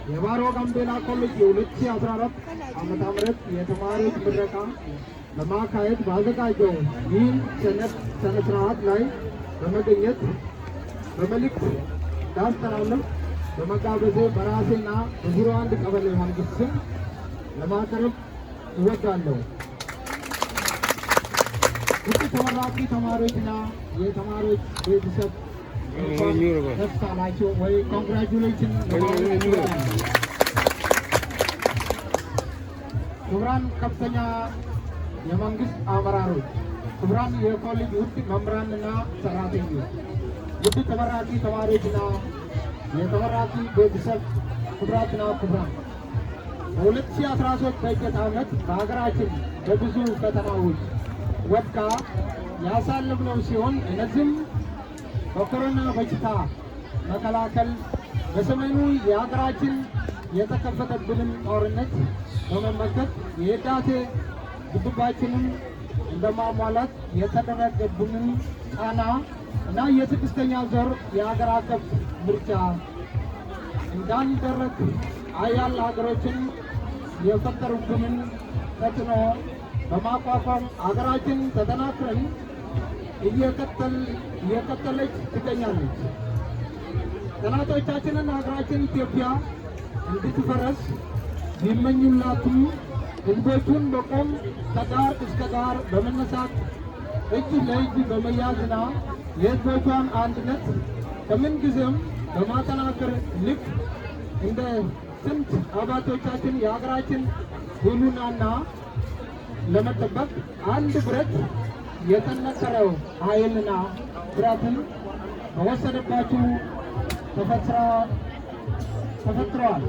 የባሮ ጋምቤላ ኮሌጅ የ2014 ዓመተ ምህረት የተማሪዎች ምረቃ ለማካሄድ ባዘጋጀው ይህን ስነ ስርዓት ላይ በመገኘት በመልእክት እንዳስተላልፍ በመጋበዜ በራሴና በ01 ቀበሌ መንግስት ስም ለማቅረብ እወዳለሁ። ውድ ተመራቂ ተማሪዎችና የተማሪዎች ቤተሰብ፣ እንኳን ደስ አላችሁ ወይ congratulation ለማለት እወዳለሁ። ክቡራን ከፍተኛ የመንግስት አመራሮች፣ ክቡራን የኮሌጅ ውድ መምህራንና ሰራተኞች፣ ውድ ተመራቂ ተማሪዎችና የተመራቂ ቤተሰብ፣ ክቡራትና ክቡራን፣ በ2013 በጀት ዓመት በሀገራችን በብዙ ፈተናዎች ወድቃ ያሳለፍነው ሲሆን፣ እነዚህም በኮሮና በሽታ መከላከል፣ በሰሜኑ የሀገራችን የተከፈተብንን ጦርነት በመመከት፣ የህዳሴ ግድባችንን እንደማሟላት የተደረገብንን ጫና እና የስድስተኛ ዙር የሀገር አቀፍ ምርጫ እንዳንደረግ አያል ሀገሮችን የፈጠሩብንን ተጽዕኖ በማቋቋም ሀገራችን ተጠናክረን እየቀጠለች ትገኛለች። ጠላቶቻችንን ሀገራችን ኢትዮጵያ እንድትፈረስ ቢመኙላትም ህዝቦቹን በቆም ከዳር እስከ ዳር በመነሳት፣ እጅ ለእጅ በመያዝና የህዝቦቿን አንድነት ከምንጊዜም በማጠናከር ልክ እንደ ጥንት አባቶቻችን የሀገራችን ህልውናና ለመጠበቅ አንድ ብረት የጠነከረው ኃይልና ብረትን በወሰደባቸው ተፈጥረዋል።